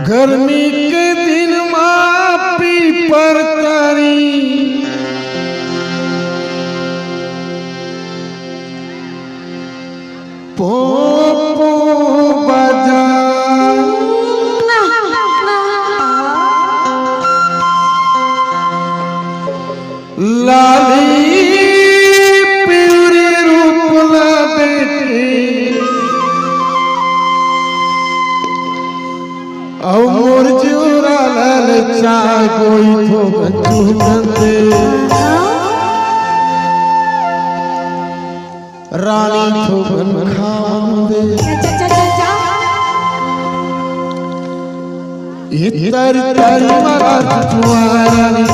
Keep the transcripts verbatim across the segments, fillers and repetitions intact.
गर्मी के दिन मा पीपर तरी पो पो बजा। लाली पिवरी रूप ला देखे, अउ मोर जुरा ललचा गोई थो गंजू गंदे। रानी थोकन खावन दे। चा, चा, चा, चा, चा। ये तरी तरी मरार चुआ रानी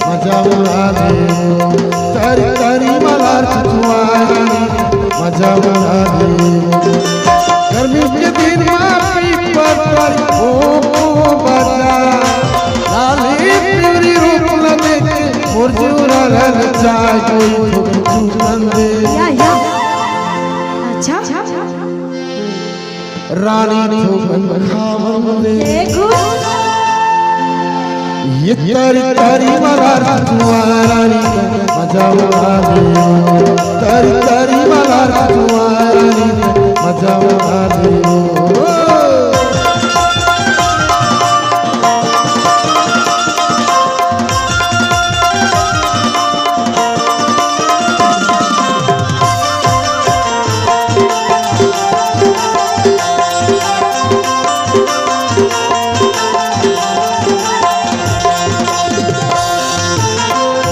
मजा उड़ा दे। तरी तरी मरार चुआ रानी मजा उड़ा दे। गर्मी के दिन मा पीपर तरी ओ, ओ बजा। लाली पिवरी रूप ला देखे, मोर जुरा ललचा गोई थोकन चुकन दे। या, या। अच्छा। रानी थोकन खावन दे। देखो। ये तरी तरी मरार चुआ रानी मजा उड़ा दे। तरी तरी मरार चुआ रानी मजा उड़ा दे।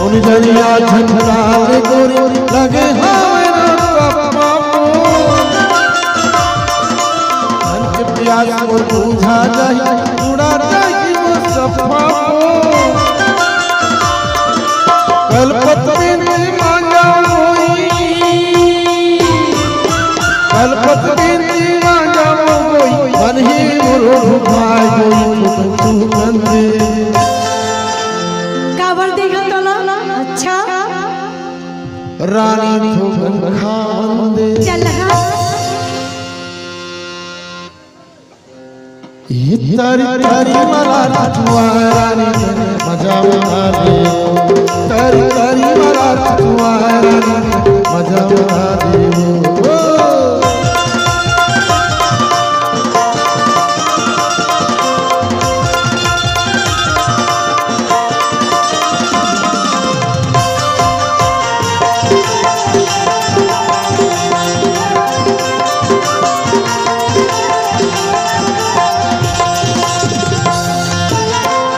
उन जनिया झंझनाल गोरी लगे हवे ना पापा मोर। मन के प्यास मोर बुझा जाही, उड़ा जाही मोर सपा मोर। कलपत बिनती मांगा होई, कलपत बिनती मांगा होई, मन ही मोर भाई होई, तू कंदे। काबर देखा तो ना? अच्छा। रानी थोकन खावन दे। चल हाँ। ये तरी तरी मरार चुआ रानी मजा उड़ा दे। तरी तरी मरार चुआ रानी मजा उड़ा दे।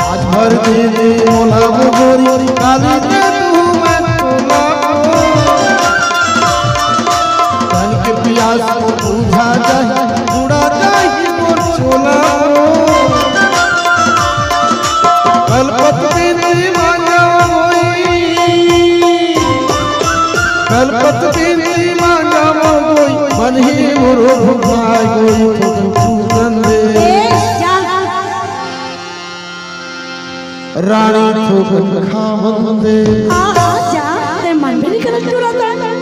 आज भर दे दे मोला वो गोरी, काली दे तू मैं तोला। तन के पियास को बुझा जाए, उड़ा जाए मोर चोला। कलपत बिनती मांगा होई, कलपत बिनती मांगा होई, मन ही मोरो भुखाय गोई थोकन चुकन दे। ए, जा। रानी थोकन खावन दे। आ, आ, जा, ते मन भी नहीं करत क्यों रहता है?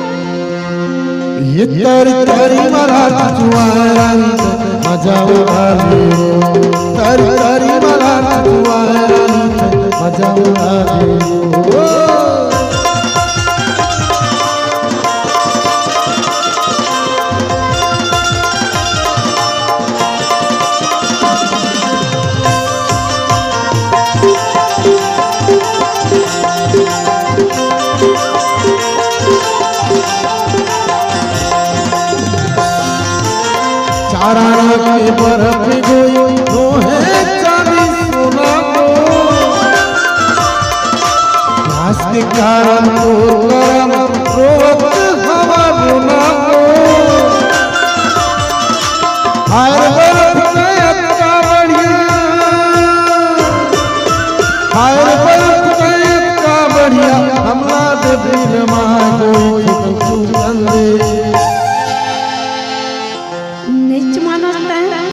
ये तरी तरी मरार चुआ रानी मजा उड़ा ले। तरी तरी मरार चुआ रानी मजा उड़ा ले। चाराना के बरफ गोई, रोहे चांदी सोना को। प्यास के कारण तोर करम रोवत हवा रोना को। हाय रे बरफ के अतका बढ़िया, हाय रे बरफ के अतका बढ़िया, हमला दे बिन मांगो एक सुगंधे। नीच मानस तैं।